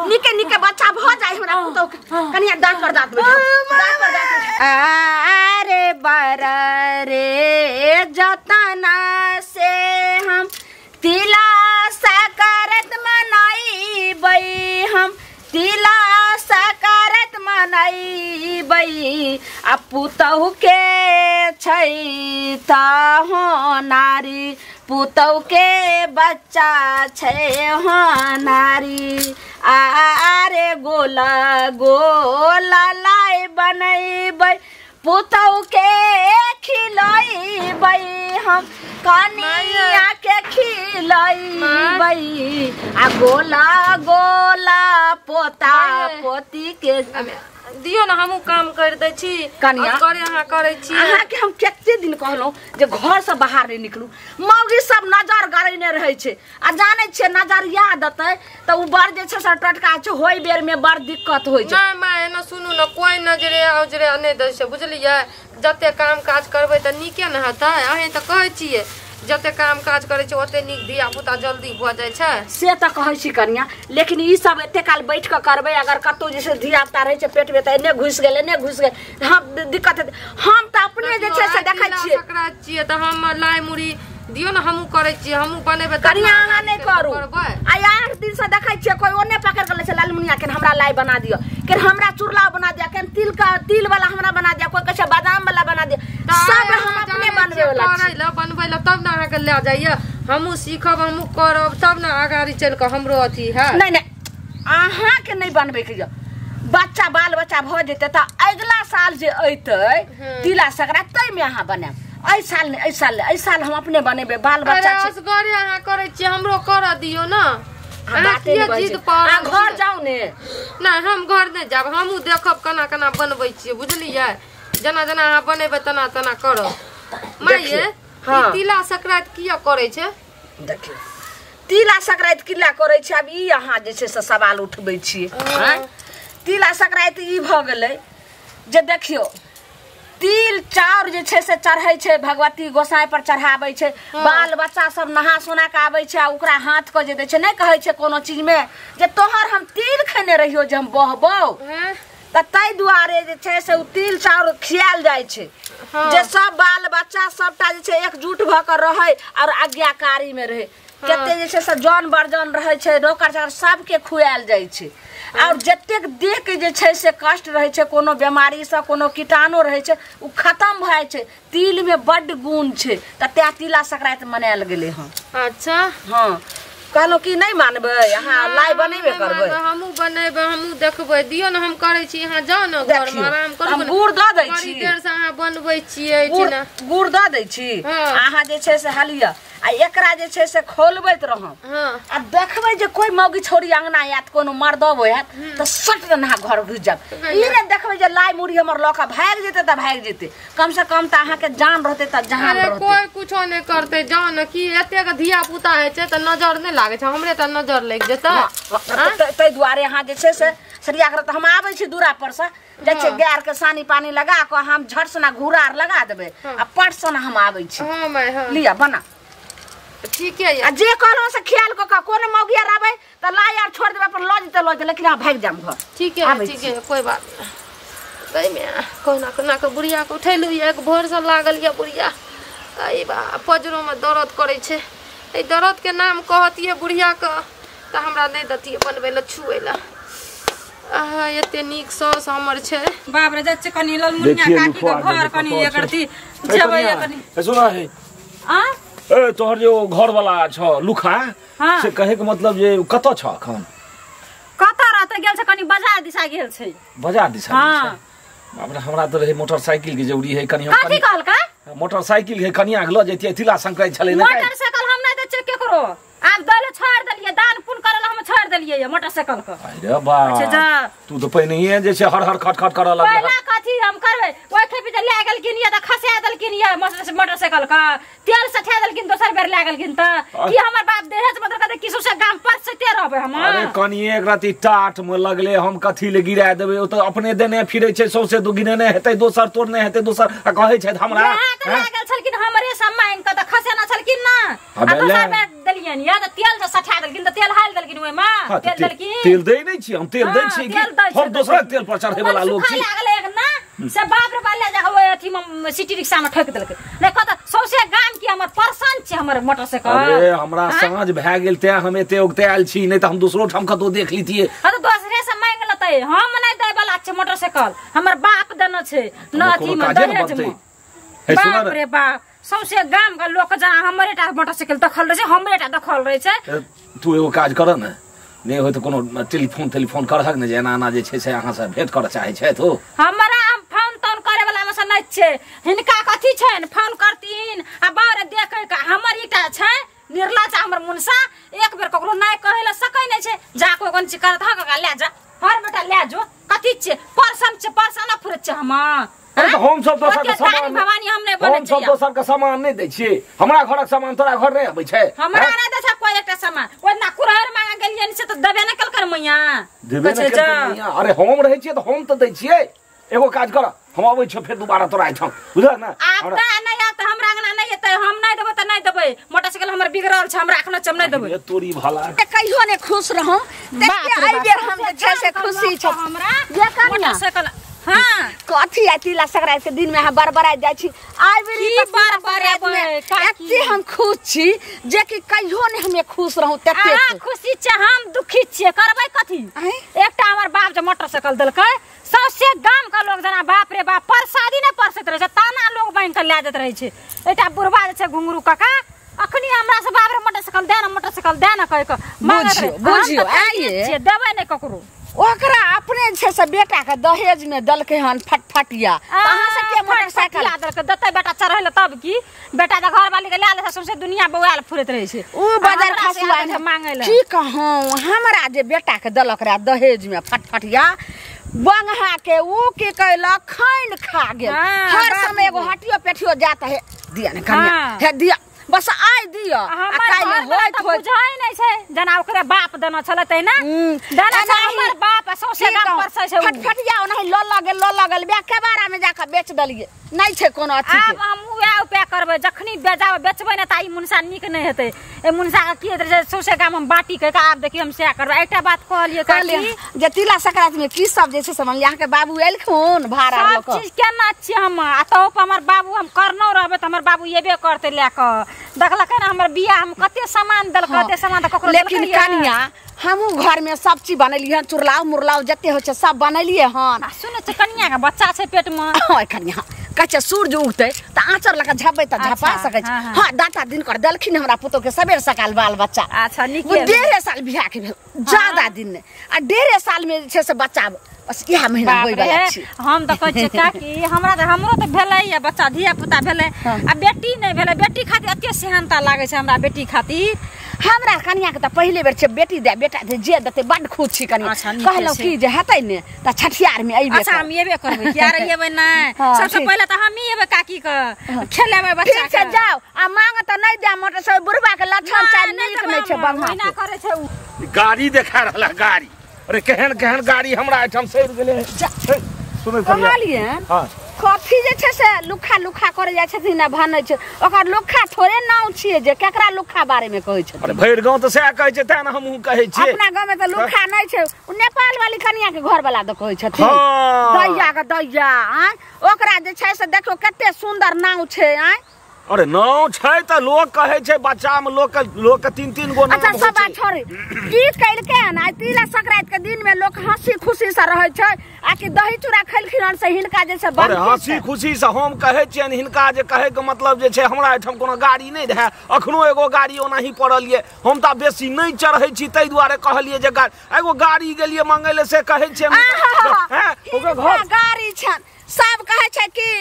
निके निके बच्चा भ जाय हमरा पुतौ के। कनिया दांत पर दांत बैठा, दांत पर दांत। अरे बर रे जतना से हम तिला सकरत मनाइबै, हम तिला सकरत मनाइबै, आ पुतहु के छै त हो नारी, पुतहु के बच्चा छै हो नारी। आरे गोला गोला लाई बनैबै, पुतहु के खिलैबै, हम कनिया के खिलैबै, आ गोला गोला पोता पोती के। दियो ना हमहूँ काम कर दै छी कनिया। करे अहाँ करै छी। अहाँके हम कते दिन कहलहुँ जे घर से बाहर नहीं निकलू, मौगी सब नजर गड़ेने रहै छै, आ जानै छियै नजर याद देतै तऽ ओ बड़ जे छै से टटका छै, होय बेर में बड़ दिक्कत होइ छै। नहि माय एना सुनू ने, कोइ नजरे उजरे नहि दै छै बुझलियै। जते काम काज करबै तऽ नीके ने हेतै। अहीं तऽ कहै छियै जते काम काज करै छै ओते नीक धिया पुता जल्दी भऽ जाइ छै। से तऽ कहै छी कनिया, लेकिन ई सब एते काल बैठ कऽ करबै, अगर कतौ जे छै धिया पुता रहै छै पेट मे तऽ एने घुसि गेल एने घुसि गेल, हम दिक्कत हेतै। हम तऽ अपने जे छै से देखै छियै। संक्रांति छियै तऽ हम लाइ मुरही दियौ ने, हमहूँ करै छियै, हमहूँ बनेबै। कनिया अहाँ नहि करू। आ 8 दिन से देखै छियै कोइ ओने पकड़ के लै छै लालमुनिया के, हमरा लाइ बना दियौ, के हमरा चूरला बना दियौ, के तिल का तिल वाला हमरा बना दियौ, कोइ कहै छै बादाम वाला बना दियौ, सब हम अपने बनबै वाला छी। करै लए बनबै लए तब ने अहाँके लए जाइया, हमहूँ सीखब हमहूँ करब तब ने अगाड़ी चलि कऽ हमरो अथी है। नहि नहि अहाँके नहि बनबैके यऽ, बच्चा बाल बच्चा भऽ जेतै तऽ अगिला साल जे अयतै तिला संक्रांति ताहिमे अहाँ बनायब। एहि साल नहि, एहि साल नहि, एहि साल हम अपने बनेबै, बाल बच्चा छै। असगरे अहाँ करै छियै, हमरो करऽ दियौ ने। अहाँ घर जाउ ने। नहि हम घर नहि जायब, हमहूँ देखब केना केना बनबै छियै बुझलियै। जेना जेना अहाँ बनेबै तेना तेना करब। माइये तिला संक्रांति किया करै छै? देखियौ तिला संक्रांति किया करै छै, आब ई अहाँ जे छै से सवाल उठबै छियै। तिला संक्रांति ई भऽ गेलै जे देखियौ तिल चाउर जे छै से चढ़ै छै भगवती गोसाई पर चढ़ाबै छै, बाल बच्चा सब नहा सोना के आबै छै आ ओकरा हाथ के जे दै छै, नहि कहै छै कोनो चीज मे जे तोहर हम तिल खेने रहियो जे हम बहबौ, तऽ ताहि दुआरे जे छै से ओ तिल चाउर खियाल जाइ छै जे सब बाल बच्चा सबटा जे छै एकजुट भऽ कऽ रहै और आज्ञाकारी मे रहै। कते जे छै से जन बर्जन रहै छै, नौकर चाकर सबके खुआयल जाइ छै, और जतेक देह के जे छै से कष्ट रहै छै, कोनो बीमारी से कोनो कीटाणु रहै छै ओ खत्म भऽ जाइ छै। तिल में बड्ड गुण छै तऽ तें तिला संक्रांति मनायल गेलै हँ। अच्छा हँ कहलहुँ कि नहि मानबै अहाँ, लाइ बनेबे करबै? हमहूँ बनेबै, हमहूँ देखबै। दियौ ने हम करै छी, अहाँ जाउ ने घर मे आराम करू। हम गुड़ दऽ दै छी, देर से अहाँ बनबै छियै। गुड़ दऽ दै छी अहाँ जे छै से हलिया, आ एकरा जे छै से खोलबैत रहब आ देखबै जे कोइ मौगी छोरी अंगना आयत, कोनो मर्दब आयत तऽ सट दने अहाँ घर घुसि जायब। ई नहि देखबै जे लाइ मुरही हमर लऽ कऽ भागि जेतै तऽ भागि जेतै, कम से कम तऽ अहाँके जान रहतै तऽ जहान रहतै। कोइ कुछो नहि करतै, जान की एतेक धिया पुता होइ छै तऽ नजर नहि लागै छै, हमरे तऽ नजर लागि जेतै। ताहि दुआरे अहाँ जे छै से सरिया करत। हम आबै छी दूरा पर से, जाइ छियै गाय के सानी पानी लगा कऽ हम झट सना घूरा आर लगा देबै आ पट सना हम आबै छी। लिअ बना। ठीक है। आ जे कहलहुँ से ख्याल कऽ कऽ, कोनो मौगी आर आबै तऽ लाइ आर छोड़ि देबै, अपन लऽ जेतै लऽ जेतै, लेकिन अहाँ भागि जायब घर। ठीक है ठीक है, कोइ बात नहि। कहुना कहुना कऽ बुढ़िया के उठेलहुँ यऽ, एक भोरसँ लागल यऽ बुढ़िया। अरे बा पजरोमे दर्द करै छै, एहि दर्दके नाम कहतियै बुढ़ियाके तऽ हमरा नहि देतियै बनबै लए छुए लए। आहा एते नीक साउस हमर छै। बाप रे जाइ छियै कनी ललमुनिया काकी के घर कनी एकरती जेबै कनी। सुना है आ ए तोहर जे घर वाला छ लुखा, से कहे के मतलब जे कतऽ छ अखन? कतऽ रहतै, गेल छै कनी बाजार दिशा गेल छै। बाजार दिशा? हां बाप रे हमरा तऽ रहे मोटरसाइकिल के जरूरी है कनी। हम कथी कहलका? मोटरसाइकिल है कनिया के लऽ जैतियै, तिला संक्रांति छलै ने। मोटरसाइकिल हम नहि दै छियै केकरो, आब दैले छोड़ि देलियै, दान पुण्य करऽ लए हम छोड़ि देलियै मोटरसाइकिल के। अरे बा तू तऽ पहिनहिये जे छै हर हर खट खट करऽ लगलै। पहिला कथी हम करबै, ओहि खेपी जे लए गेलखिन ये तऽ खसा देलखिन ये मोटरसाइकिल के, तेल सठा देलखिन, दोसर बेर लए गेलखिन तऽ की हमर बाप दहेज बदल कऽ किछु से गाम पर सते रहबै हम। अरे कनिये एक राति टाट मे लगले, हम कथी ले गिरा देबै, ओ तऽ अपने देने फिरै छै, सौंसे दू गिनेने हेतै दोसर, तोड़ने हेतै दोसर, आ कहै छै हमरा लए गेल छलखिन हमरे सब मांगि कऽ तऽ खसेना छलखिन ना, आ दोसर बेर देलियनि ये तऽ तेल से सठा देलखिन, तऽ तेल हाल देलखिन ओहिमे। का तेल देलकी तेल दै नै छी हम तेल दै छी कि हम दोसरा तेल पर चढ़े वाला लोग छी लागल एक ना से बाप रे बाप ले जा ओए अथी में सिटी रिक्शा में ठोक देलकै नै कत सौसे गाम की हमर परसन छै हमर मोटरसाइकिल। अरे हमरा साँझ भए गेल ते हम एते उगते आयल छी नै त हम दोसरो ठाम कतौ देख लीतिए। हां त दोसरे से मांग लतै हम नै दै वाला छै मोटरसाइकिल हमर बाप देने छै न अथी में दहेज में। बाप रे बाप सौसे गाम के लोक जना हमरे टा मोटरसाइकिल देखल रहै छै हमरे टा देखल रहै छै। तू एगो काज कर ने नहीं होय त कोनो टेलीफोन टेलीफोन करहक ने जे एना एना जे छै से अहाँ से भेंट करऽ चाहै छै तो हमरा हम फोन तोन करे वाला में से नै छै हिनका कथी छैन फोन करतीन आ बार देखे के हमर एकटा छै निर्लज हमर मुनसा एक बेर ककरो नै कहै ल सकै नै छै जा कोइ कोन चीज करत ह काका ले जा हर बेटा ले जो कथी छै परसन छै परसन फुरत छै हम। अरे त हम सब दोसर के सामान भवानी हम नै बनै हम सब दोसर के सामान नै दै छी हमरा घरक सामान तोरा घर नै अबै छै हमरा नै दै छै कोइ एकटा सामान ओइ ना कुरहर मांगे गेलियै से त देबे नै केलकर मैया देबे नै केलकर मैया। अरे हम रहै छियै त हम त दै छियै एगो काज कर हम अबै छियै फेर दोबारा तोरा एठाम बुझल ना। आब त नै आब त हमरा अंगना नै एतै हम नै देबै त नै देबै मोटरसाइकिल हमर बिगड़ल छै हमरा एखनो चम नै देबै। तोरी भला कहियो नै खुश रहौ देखिए एहि बेर हम जे छै से खुशी छै हमरा मोटरसाइकिल। हां कथी आ तिला संक्रांति के दिन में अहाँ बड़बड़ाइत जाइ छी आइ बेरी की बड़बड़ेबै एते हम खुश छी जे कि कहियो नै हमे खुश रहौ तते अहाँ खुशी छै हम दुखी छियै करबै कथी। एकटा हमर बाप जे मोटरसाइकिल देलकै सौसे गाम के लोग जना बाप रे बाप परसादी नै परसैत रहै छै ताना लोग बान्हि के लए जाइत रहै छै। एकटा बुढ़बा जे छै घुंघरू काका अखनी हमरा से बाप रे मोटरसाइकिल दे ना मोटरसाइकिल दे ना कहि के मांगैत रहै। बुझियो आइए देबै नै ककरो ओकरा अपने छै से बेटा के दहेज में दलकै हन फटफटिया त अहाँ से के मोटरसाइकिल देलकै देतै बेटा चढ़ै ल तब की बेटा त घर वाली के लए लै सौंसे दुनिया बौआल फुरैत रहै छै उ बाजार खसुआ मांगै ल। की कहूं हमरा जे बेटा के दलक रहे दहेज में फटफटिया बंगहा के उ की कैलक खैन खा गेल हर समय एगो हटियो पेठियो जात है दिया ने कनिया हे दिया बस आइ दिया आ काल्हि होइत होइत बुझाइ नै छै जना ओकरे बाप देना छलै तै ना देना छै हमर बाप सौंसे गाम परसै छै फटफटिया ओनाही ल लगल ल लगल बे केबाड़ा में जाके बेच देलियै नै छै कोनो अथी आब हम उएह उपाय करबै जखनी बेजाब बेचबै ने त ई मुनसा नीक नै हेतै ए मुनसा के की हेतै सौंसे गाम हम बाटी के आब देखियौ हम सएह करबै। एकटा बात कहलियै काकी जे तिला संक्रांति में की सब जे छै से अहाँ के बाबू एलखुन भाड़ा ल के सब चीज केना छियै हम आ तहु पर हमर बाबू हम करनो रहबै त हमर बाबू एबे करतै लए कऽ देखलकै ने हमर बियाह हम कते सामान देलकै कते सामान त ककरो लेकिन कनिया हमहूँ घर में सब चीज बनेलियै हन चुरलाव मुरलाव जते होइ छै सब बनेलियै हन। आ सुनै छै कनिया के बच्चा छै पेट में हँ कनिया कहै छै सूर्य उगतै त आँचर लऽ कऽ झपबै त झपा सकै छै। हँ दाता दिनकर देलखिन हमरा पुतोह के सबेर सकाल बाल बच्चा। अच्छा नीके 1.5 साल बियाह के भेल ज्यादा दिन नहि आ 1.5 साल में जे छै से बच्चा बस इएह महीना होय वाला छै। हम त कहै छियै काकी हमरा त हमरो त भेलै या बच्चा धिया पुता भेलै आ बेटी नहि भेलै बेटी खातिर एते सेहनता लागै छै हमरा बेटी खातिर। हमरा कनिया के त पहिले बेर छै बेटी दे बेटा दे जे देतै बड खुश छी कनिया कहलहुँ की जे हेतै ने त छठियार में अइबे। अच्छा हम एबे करबै किया रे एबै नै सबसे पहिले त हमही एबै काकी के खेलेबै बच्चा ठीक छै जाउ आ मांग त नै दे मोटरसाइकिल बुढ़बा के लक्षण चाल नीक नै छै बंगा ओहिना करै छै उ गाड़ी देखा रहल गाड़ी। अरे केहन केहन गाड़ी हमरा एठाम सड़ि गेलै। सुनै कहलियै हां कथी जे छै से लुखा लुखा करे जाइ छथिन आ भानै छै ओकर लुखा थोड़े नाम छियै जे केकरा लुखा बारे में कहै छै। अरे भरि गांव त सएह कहै छै तैं ने हमहूँ कहै छियै अपना गांव में त लुखा नै छै उ नेपाल वाली कनिया के घर वाला द कहै छथिन दैया के दैया आँय ओकरा जे छै से देखियौ कते सुंदर नाम छै आँय। अरे नाम छै त लोक कहै छै बच्चा में लोक के तीन तीन गो नाम। अच्छा सब बात छोड़ी की कैलकै हन आइ तिला संक्रांति के दिन में लोक हंसी खुशी से रहै छै आ कि दही चूड़ा खेलखिन हन से हिनका जे छै अरे हंसी खुशी से हम कहै छियनि हिनका जे कहै के मतलब जे छै हमरा एहिठाम कोनो गाड़ी नहि रहै अखनो एगो गाड़ी ओनाही पड़ल ये हम त बेसी नहि चढ़ै छी ताहि दुआरे कहलियै जे एगो गाड़ी गेलियै मंगै ले से कहै छियै ओकर घर गाड़ी छनि सब कहै छै कि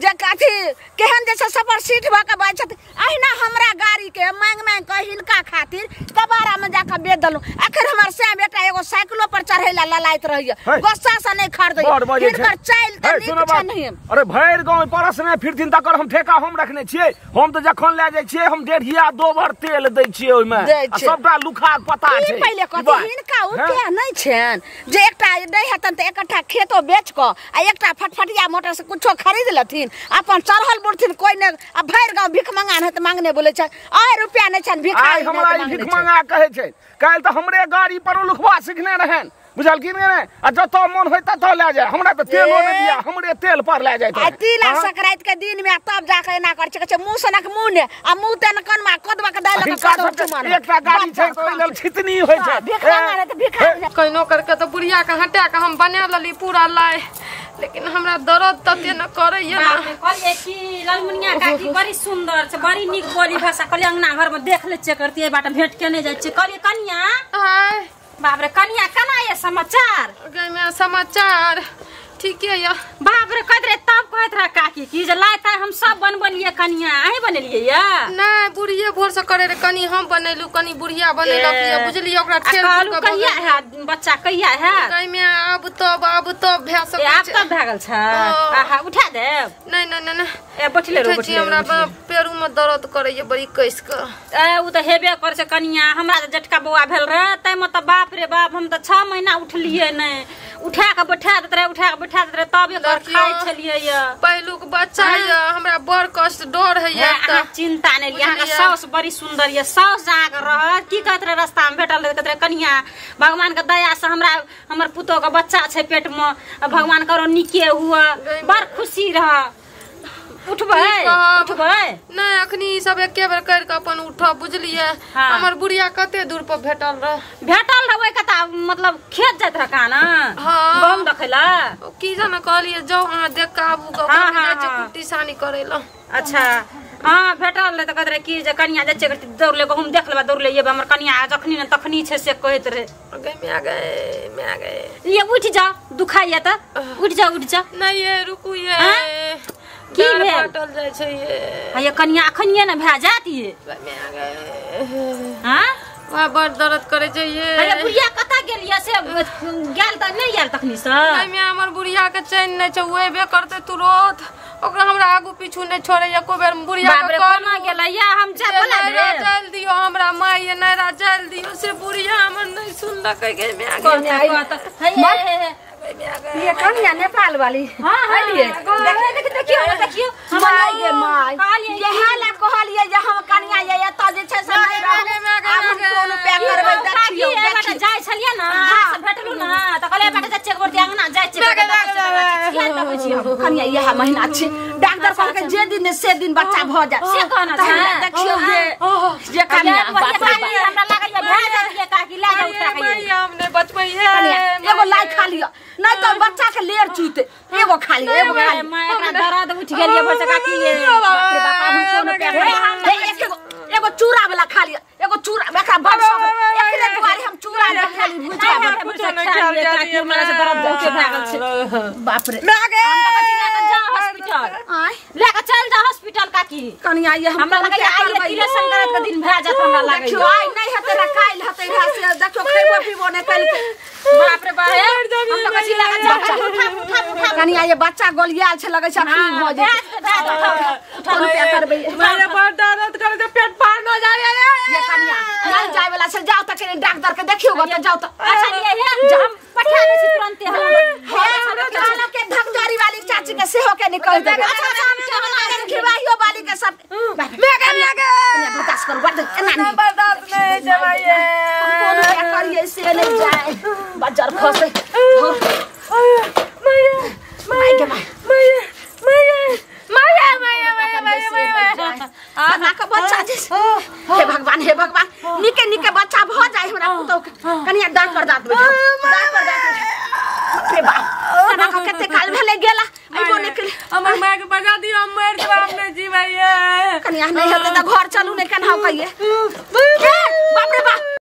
जे कथी केहन जे छै सपर सीट भऽ के बाजै छथिन अहिना हमरा गाड़ी के मांग मांग के हिनका खातिर कबाड़ा में जाके बेच देलहुँ। अखन हमर सैं बेटा एगो साइकिलो पर चढ़ै ला ललाइत रहैया गुस्सा से नहीं खरीदै हिनकर चाइल त नीक छै नहीं। अरे भरि गांव परस ने फिरथिन तकर हम ठेका हम रखने छियै। हम त जखन ले जाइ छियै हम डेढ़िया दोबर तेल दै छियै ओइमे आ सबटा लुखा पता छै। पहिले कथी हिनका उपाय नहीं छैन जे एकटा नहीं हेतन त एकटा खेतो बेच क आ एकटा फटफटिया मोटर से कुछो खरीद लेथिन अपन चढ़ल बुढ़थिन कोई ने आ भरि गांव भीख मंगा न त मांगने बोलै छै आइ रुपया नहीं छैन भिखारी हमरा ई भीख मंगा कहै छै। काल्हि त हमरे गाड़ी पर लुखवा सिखने रहन बुझलखिन ने आ जतऽ मन होय ततऽ लए जाय हमरा त तेलो नहि दिया हमरे तेल पर लए जाय। आ तिला संक्रांति के दिन में तब जाके एना कर छै कहै छै मुंह सनक मुंह ने आ मुंह तेन कनमा कदवा के दाइल के कदवा चुमान एकटा गाड़ी छै ओहि लेल छितनी होय छै भीख मंगा त भिखारी कइनो करके त बुढ़िया के हटा के हम बना लेली पूरा लाय लेकिन हमरा दर्द तते न करैया ना। कहलिए कि ललमुनिया काकी बड़ी सुंदर छै बड़ी नीक बोली भाषा कहलिए अंगना घर में देख ले छियै करतियै बाट भेंट केने जाइ छियै। कहलिए कनिया बाप रे कनिया केना ये समाचार गई में समाचार ठीक है या बाप रे कहत रहे तब कहत रहे काकी कि जे लाय ताय हम सब बनबलिए कनिया अहीं बनेलिए या नहीं बुढ़िए भोर से करे रे कनी हम बनेलु कनी बुढ़िया बनेलक या बुझलिए ओकरा ठेल के कहिया है बच्चा कहिया है गई में अब तब भए सकै आब तब भए गेल छै। आहा उठा देब नहीं नहीं नहीं ए बैठले रहो बैठले हमरा पेरू में दर्द करैया बड़ी कस के ए उ त हेबे कर छै कनिया हमरा त जटका बौआ भेल रहे तै में त बाप रे बाप हम त 6 महीना उठलिए नहीं उठा के बैठा देत रहे उठा के बैठा देत रहे तब एकर खाइ छलिए या पहिलुक बच्चा या हमरा बड़ कष्ट डर है त चिंता नै लिया। अहाँ के साउस बड़ी सुंदर या साउस जहाँ के रह की कहत रहे रास्ता में भेटल रहे कहत रहे कनिया भगवान के दया से हमरा हमर पुतोह के बच्चा छै पेट में भगवान करो नीके हुआ बड़ खुशी रह। उठबै उठबै नहीं अखनी ई सब एके बेर कर के अपन उठब बुझलिए। हमर बुढ़िया कते दूर पर भेटल रह भेटल रहबै कता मतलब खेत जाइत रह काना गहूम देखैला की जाने कहलिए जाउ अहाँ देख के आबू ग जाइ छै कुट्टी सानी करैला। अच्छा हां भेटल रहे त कहत रहे कि जे कनिया जाइ छै दौड़ले गहूम देख लेबै दौड़ले येबै हमर कनिया जखनी ने तखनी छै से कहैत रहे। गई में आ गए में आ गए ये उठ जा दुखाइया त उठ जा उठ जा नहीं ये रुकू ये की भेल फाटल जाय छै ये ये कनिया अखनिये ने भए जात ये में आ गए हां वा बड़ दर्द करे छै ये। अरे बुढ़िया कता गेलिए से गेल त नहीं गेल तखनी से नहीं में हमर बुढ़िया के चैन नहीं छै ओएबे करते तुरंत ओकरा हमरा आगू पीछू नहीं छोड़े एको बेर बुढ़िया के कोना गेलै या हम जा बोला दे चल दियो हमरा माई ये नैरा चल दियो से बुढ़िया हमर नहीं सुनलकै गे में आ गए। ये कनिया नेपाल वाली हां आइए देख देखियो देखियो माय गे my यह ला कहलिए जे हम कनिया ये एत जे छै से नहीं रहू आब हम कोन उपाय करबै देखियो देखियो जाय छलिए ना से भेटलु ना त कहले बेटा जा चेक करती अंगना जाय छै देखै छी हम कनिया यह महीना छै डॉक्टर कहलकै जे दिन से दिन बच्चा भ जाय से कहना छै देखियो जे जे कनिया बाप रे हमरा लागल भए जातिए काकी ला जा उठा के हम नहीं बचबै है एगो लाई खा लियो नहीं तो बच्चा के लेर चूते एगो खा लियो एगो खा लियो मैं एकरा दर्द उठ गेलिए भर काकी ये बाप रे बाप हम कोन उपाय करबै एगो एगो चूड़ा वाला खा लियो एगो चूड़ा एकरा बड़ शौक एकरे दुआरे हम चूड़ा नहीं खाली भुजा कुछो नहीं खाल काकी हमरा से दर्द उठे भए गेल छै बाप रे मैं आ गए हम त कहै छी जा हॉस्पिटल आय लेके चल जा हॉस्पिटल काकी कनिया ये हम हमरा लगैया आइ तिले संक्रांति के दिन भए जात हमरा लागैया देखियो आइ नहीं हेतै रे काल्हि हेतै रे से देखियो खैबो पीबो नहीं कलकै बाप रे बाप हम त कहै छी लेके जा उठा उठा उठा कनिया ये बच्चा गोलियाल छै लगै छै अखनी भ जेतै कोन उपाय करबै मेरे बड़ दर्द करे छै पेट फाड़ न जाय रे ये कनिया नहीं जाय वाला छै जाओ त कनी डॉक्टर के देखियो ग त जाओ त अच्छा लिए हे हम पठा दै छी तुरंते हम हे हमरा के धकजरी वाली चाची के सेहो के निकल देबै। अच्छा अच्छा हम केना खिवाइयो वाली के सब मैं गए मैं गए कनिया बर्दाश्त करू बर्दाश्त एना नहीं बर्दाश्त नहीं छै भाई हम कोन उपाय करिए से नहीं जाए बजर खसे माय my गे my my my my my my my के बच्चा जे हे भगवान हे भगवान निके निके बच्चा भ जाय हमरा पुतौ के कनिया दांत पर दांत बैठाओ दांत पर दांत रे बाप केना के कते काल भेलै गेला अइबो निकले हमर माय के बजा दियो हम मर जेबै हम नहीं जीबै कनिया नहीं हेतै त घर चलू नहीं केनाहु कहिए बाप रे बाप।